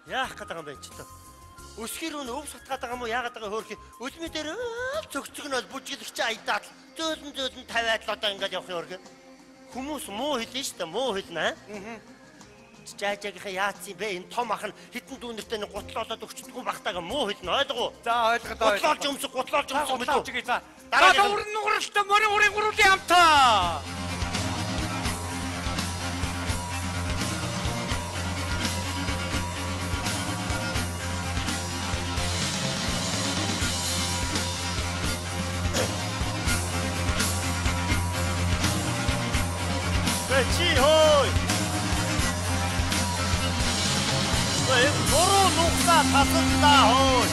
Яах гээд байгаа юм бэ чи тоо? Өсгөр үн өв сатгаад байгаа юм уу? Яагаад байгаа хөөрхи? Өлмө дээр цогцөг нь бол бүжиглэгч аядаад зөөлөн зөөлөн тавиад л одоо ингээд явах юм хөөрхи. Хүмүүс муу хэлнэ шүү дээ, муу хэлнэ. Аа. Жаажаагийнхаа яатсан бэ? Энэ том ах нь хитэн дүүнертэй нэг гутал олоод өгчдгүү бахтаага муу хэлнэ, ойлгоо. За ойлгоо. Гутлоолж өмсөх, гутлоолж өмсөх мэдүү. За. Дараа уран нугаралтай морин урын гуруулын амтаа. Чи хой. Ой, нуруу нугсаа тасалдаа хой.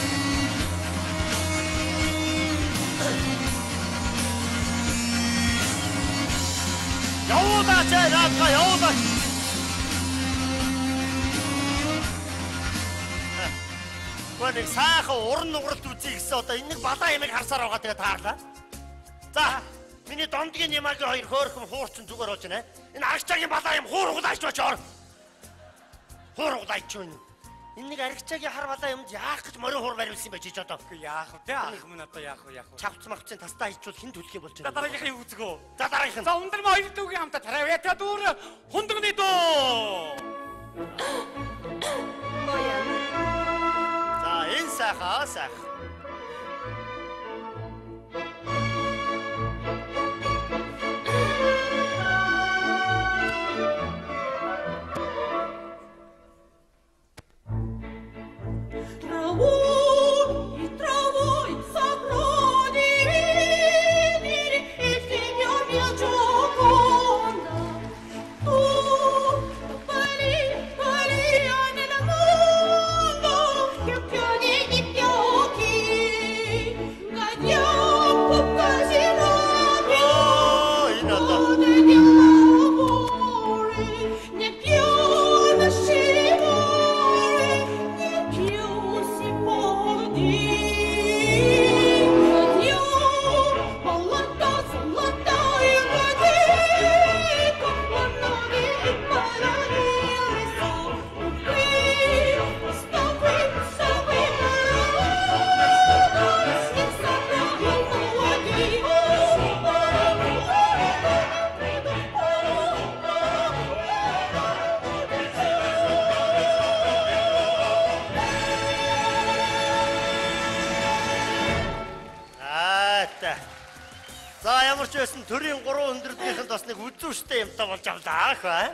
Явуулаач наадгаа явуулаач. Гоо нэг сайхан уран нугаралт үзье гэсэн одоо энэ нэг балаа ямыг харсаар байгаа тэгээ таарлаа. За, миний дондгийн ямагийн хоёр хөөрхөн хуурчин зүгээр болж байна. Энэ арагчаагийн балаа юм хуур углаач очоор. Хуур углаач юу? Энэ нэг арагчаагийн хар балаа юмд яах гэж морин хуур бариулсан юм бэ чи ч одоо. Үгүй яах вэ? Ах минь одоо яах вэ? Яах вэ? Чавц мавцын тастаа хийчихвэл хэн төлөх юм болж байна? За дараагийнхаа юу үзэх үү? За дараагийнх нь. За ундрам хоёр дүүгийн хамтаа таравья дүүр хундагны дуу. За энэ сайхан сайхан. Төрийн 3 өндөрлөгийнхэнд бас нэг үзүүштэй юмтай болж авлаа ах бай.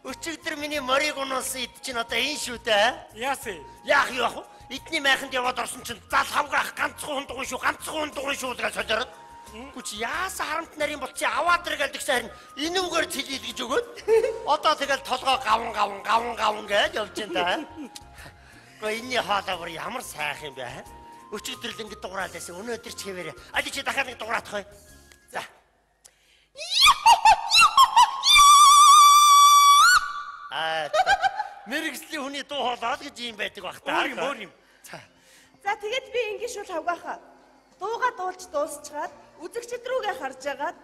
Өчигдөр миний морийг унуулсан эд чинь одоо энэ шүү дээ. Яасан? Яах юу ах вэ? Эдний майханд яваад орсон чинь зал хавгаах ганцхан хундгуй шүү, ганцхан хундгуй шүү гэж солиороод. Үгүй чи яасан харамт нарийн болчих аваад ир гэлдэгсэн харин энүүгээр цэлийл гэж өгөөд. Одоо тэгэл толгой гавн гавн гавн гавн гэж явж байна да. Гэхдээ энэний хоолой бүр ямар сайхан юм бэ? Өчигдөр л ингэ дугураал байсан. Өнөөдөр ч хэвээрээ. Али чи дахиад нэг дугураадах бай. За. Аа, мэргэжлийн хүний дуу хоолой л гэж юм байдаг бах та. Өөр юм, өөр юм. За тэгээд би ингэ шул хавгаахаа. Дууга дуулж дуусчаад үзэгчд рүүгээ харж агаад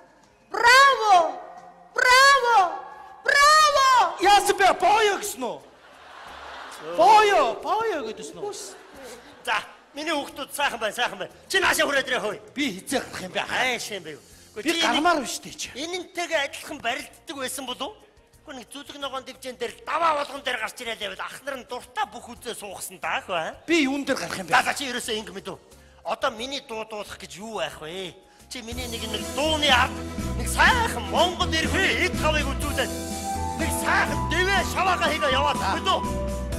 браво! Браво! Браво! Яасан бэ? Боё гэсэн үү? Боё, боё гэдсэн үү? За, миний хүүхдүүд сайхан байна, сайхан байна. Чи наашаа хүрээд ирээ хөөе. Би хизээ гарах юм бэ? Хайш юм бэ? Би гармаар биш дээ чи. Энэнтэйгээ адилхан барилддаг байсан болов уу? Гэхдээ нэг зүлэг ногоон дивжэн дээр даваа болгон дээр гарч ирээл байвал ах нар нь дуртай бүх үзээ суугсан даах бай. Би юун дээр гарах юм бэ? За чи ерөөсөө ингэ мэдв. Одоо миний дуу дуулах гэж юу байх вэ? Чи миний нэг нэг дууны ард нэг сайхан Монгол эрхний эд хавыг үзүүлээд нэг сайхан дэвээ шаваага хийгээ яваад мэдв.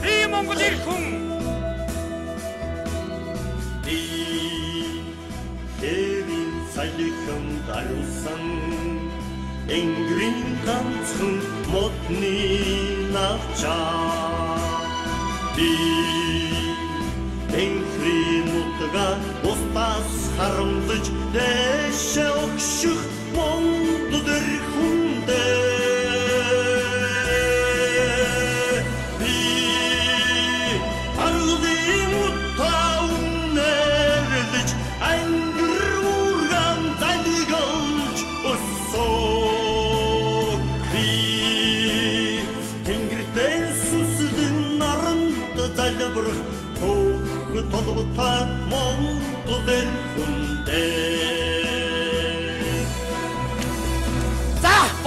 Би Монгол эрх хүн. Би хэвийн салхин дарсан Энгэрийн ганцхан модны навчаа би Тэнгэрийн нутгаа бусдаас харамлаж дээшээ өгших Монгол эрх хүндээ би аргын утаа үнэрлэж ангир үргэн залгилж өссөн би Тэнгэртээ сүсдэн наранд залгилж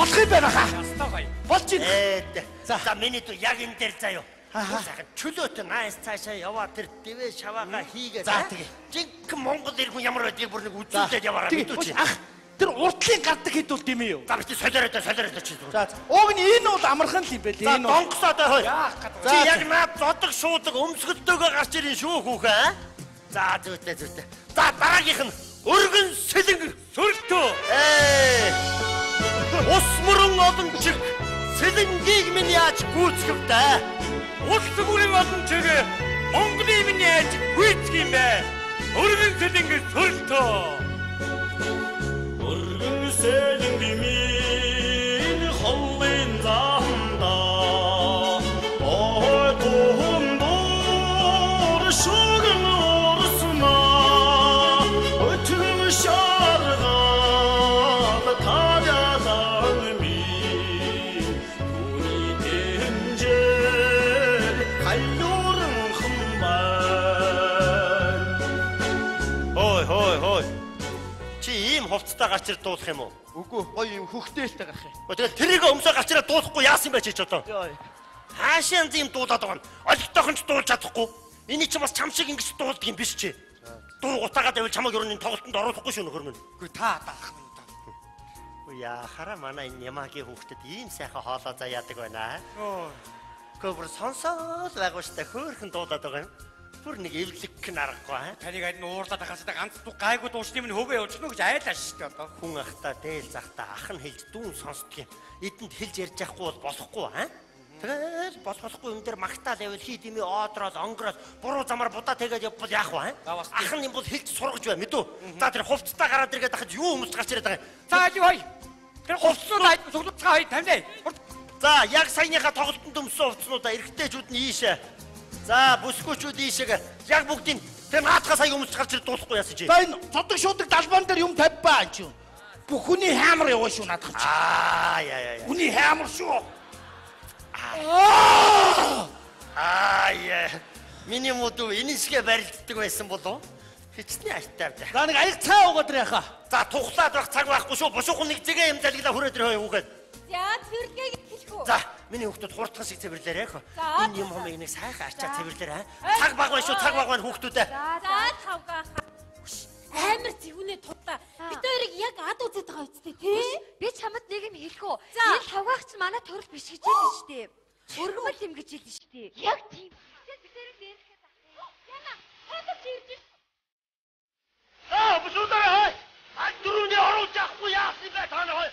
Болох юм байна хаа. Ястаа гоё. Болж байна. За миний дүү яг энэ дээр заяа. Сайхан чөлөөт найс цаашаа яваа тэр дэвэ шаваага хийгээ. За тэгээ. Жинхэнэ Монгол иргэн ямар байдгийг бүр нэг үзүүлээд яваараа мэдүү чи. Ах тэр уртлын гардаг хэд бол тийм үү? За бити солиорой солиорой чи. За ууг нь энэ бол амархан л юм байл. Энэ донгосоо хой. Яах гэдэг. Чи яг наад зодог шуудаг өмсгөлтөөгөө гарч ирэн шүү хүүхэн. За зүйтэй зүйтэй. За дараагийнх нь өргөн сэлэнг Сүрэлтөө. Ус мөрөн олон чиг сэлэнгийг минь яаж гүйцэв дээ? Улс бүрийн олон чиг Монголын минь яаж гүйцэх юм бэ? Өргөн сэлэнг сүрэлтөө. Өргөн сэлэнг минь холлын замда ой тундуур шүгэн орснаа өтгөн шаргал тариалан минь түүний дэмжээр халиуран хэмбайн. Хой хой хой. Чи ийм хувцастай гарч ирд дуулах юм уу? Үгүй гоё юм хөхтөөлтэй гарах юм. Тэгэл тэрийг өмсөө гарч ирээд дуулахгүй яасан бэ чи ч одоо? Хаашаа янз юм дуулаад байгаа юм. Олигтойхон ч дуулж чадахгүй. Эний чи бас чам шиг ингэж дуулдаг юм биш чи. Дуу гутаагаад байвал чамайг ер нь энэ тоглолтод оруулахгүй шүү нөхөр минь. Үгүй та даах минь удаа. Үгүй яхара манай энэ Ямагийн хүүхдэд ийм сайхан хоолоо заяадаг байна. Өө. Гэхдээ бүр сонсоол байгуу штэ хөөхөн дуулаад байгаа юм. Бүр нэг эвлэг гэн аргагүй аа. Таныг аль нь уурлаад ахаас та ганц дуу гайгүй дуушны минь хөвөө явуулчихна уу гэж айлаа шүү дээ одоо. Хүн ахта дээл захта ах нь хэлж дүүн сонсдг юм. Эдэнд хэлж ярьж явахгүй бол болохгүй аа. Тэгэл болохгүй юм дээр магтаал явал хий димээ оодроол онгороол буруу замаар будаа тэгээд явбал яах вэ? Ах нь юм бол хэлж сургаж бай мэдүү. За тэр хувцастаа гараад иргээд ахад юу хүмүүс гарч ирээд байгаа юм. За аль хой. Тэр хувцснууд ай цуглуулцгаа хой тамлаа. За яг саяныхаа тоглолтод өмссөн хувцснуудаа эрэгтэйчүүд нь ийшээ. За бүсгүүчүүд ийшээ. Яг бүгдийг тэр наадхаа сая өмсч гарч ирээд дуулахгүй яасан чи. За энэ зодог шуудаг далбаан дээр юм тавьбаа чи. Бүх хүний хаамар яваа шүү наадах чи. Аа яа яа. Хүний хаамар шүү. Аа яа. Миний модуу энэ шигэ барилддаг байсан болов? Хичнээн аяттай авда. За нэг аяг цай уугаад ирэх хаа. За тухлаад байх цаг байхгүй шүү. Бушуухан нэг зэгээ юм залгилаа хүрээд ирэх хүүхэд. За цэвэрлэгийг хэлэх үү? За миний хүүхдүүд хурдхан шиг цэвэрлээрэй. За, Энэ юм хумыг нэг сайхан арчаа цэвэрлээрэй. Цаг баг байна шүү. Цаг баг байна хүүхдүүдээ. За тавгаа. Амар зэвүүнээ тудлаа. Бид хоёрыг яг ад үзээд байгаа үсттэй тий? Би чамд нэг юм хэлэх үү? За. Энэ тавгаах чинь манай төрөл биш гэж хэлсэн шүү дээ. Өргөмөл юм гэж хэлсэн шүү дээ. Яг тийм. Тэгэхээр бид хоёрыг дээрэхэд ах. Яна, хоолойч ирж байна. Аа бушуудаарай хой. Аль дөрөвний оруулж авахгүй яасан юм бэ та нар хой.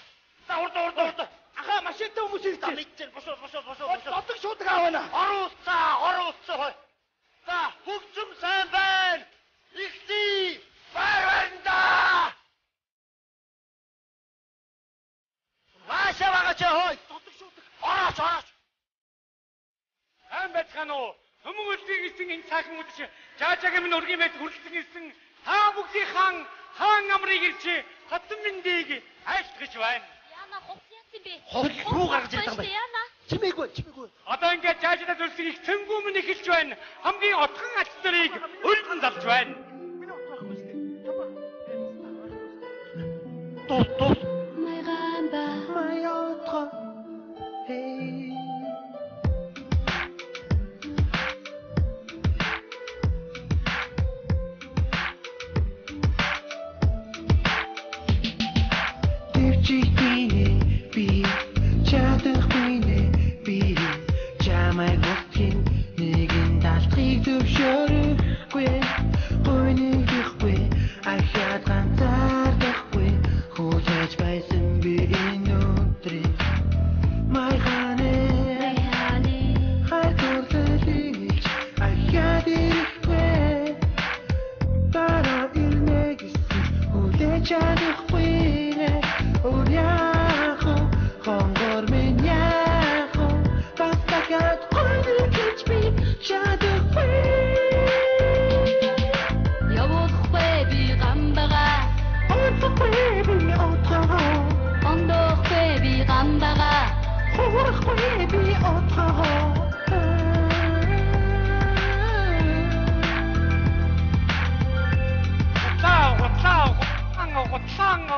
За хурдан хурдан хурдан. Ахаа машинтай хүмүүс ирж За байна. мэдчихээн бушуу бушуу бушуу бушуу. Зодог шуудаг аавна. Оруулцаа оруулцаа хой. За хөгжим сайн байна. Ихти байр баринда. Хаашаа байгаа чи хой. Зодог шуудаг. Орооч орооч. Сайн байцгаана уу? Хүмүүн үлдгийг ирсэн энэ сайхан үдш жаажагийн минь өргийн мэд хүрэлцэн ирсэн та бүгдийн хаан хаан амрыг ирж хатан мэндийг айлтгаж байна. Яна хувц яасан бэ? Хувц руу гаргаж ирдэг юм байна. Яна. Чимээгүй чимээгүй. Одоо ингээд жаажадаа зүрсэн их цэнгүү минь эхэлж байна. Хамгийн отхон ач нарыг өргөн залж байна. Миний утга байхгүй шүү дээ. Дуус дуус. Майгаан ба. Маяотго. Хей. Төвчтэй би чадахгүй нэ би чамайг өгтгийн нэгэн даалтхыг зөвшөөрөхгүй гойныхгүй ахиад ганцаардахгүй хүлээж байсан би энэ өдрийг майханэ хайр дурлалыг ахиад ирэхгүй дараа ирнэ гэсэн хүлээж чадахгүй нэ өөр яах вэ хонгор минь яах вэ бас дахиад гойно гэж би чадахгүй. Явуулахгүй би гамбага. Онцохгүй би отгоо. Ондоохгүй би гамбага. Хуурахгүй би отгоо. Хутлаа хутлаа хутлаа хутлаа.